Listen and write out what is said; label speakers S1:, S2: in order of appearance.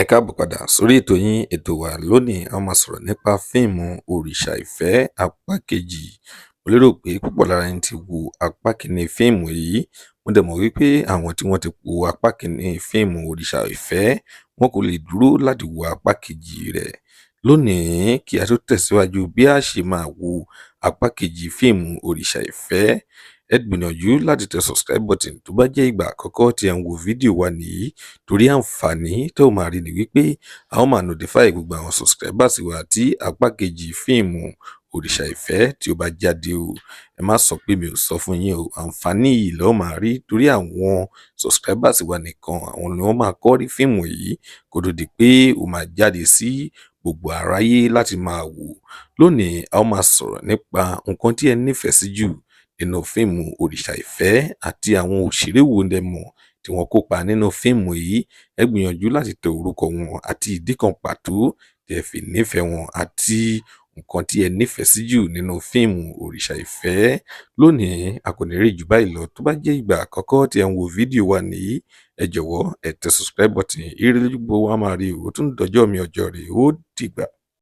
S1: Ẹ káàbọ̀ padà sórí ètò yín, ètò wa. Lónìí, a máa sọ̀rọ̀ nípa fíìmù Òrìṣà Ìfẹ́ apá kejì. Mo lérò pé púpọ̀ lára yín ti wo apá kìíní fíìmù yìí. Mo dẹ̀ mọ̀ wípé àwọn tí wọ́n ti wo apá kìíní fíìmù Òrìṣà Ìfẹ́, wọn kò lè dúró láti wo apá kejì rẹ̀. Lónìí, kí a tó tẹ̀síwájú bí a ṣe máa wo apá kejì fíìmù Òrìṣà Ìfẹ́, ẹ gbìyànjú láti tẹ subscribe button tó bá jẹ́ ìgbà àkọ́kọ́ tí ẹ ń wo fídíò wa nìyí, torí àǹfààní tó máa rí ni wípé a ó máa notify gbogbo àwọn subscribers wa tí apá kejì fíìmù Òrìṣà Ìfẹ́ tí ó bá jáde o. Ẹ má sọ pé mi ò sọ fún yín o. Àǹfààní yìí lẹ ó máa rí, torí àwọn subscribers wa nìkan, àwọn ni wọ́n máa kọ́ rí fíìmù yìí kó tó di pé ó máa jáde sí gbogbo aráyé láti máa wò. Lónìí, a ó máa sọ̀rọ̀ nípa nǹkan tí ẹ nífẹ̀ẹ́ sí jù nínú fíìmù Òrìṣà Ìfẹ́ àti àwọn òṣèré wo lẹ mọ̀ tí wọ́n kópa nínú fíìmù yìí. Ẹ gbìyànjú láti tẹ orúkọ wọn àti ìdí kan pàtó tí ẹ fi nífẹ̀ẹ́ wọn àti nǹkan tí ẹ nífẹ̀ẹ́ sí jù nínú fíìmù Òrìṣà Ìfẹ́. Lónìí, a kò ní rí jù báyìí lọ. Tó bá jẹ́ ìgbà àkọ́kọ́ tí ẹ ń wo fídíò wa nìyí, ẹ jọ̀wọ́, ẹ tẹ subscribe button. Ire lójú gbogbo wa máa rí o. Ó tún dọjọ́ mi, ọjọ́ rẹ̀ ó dìgbà.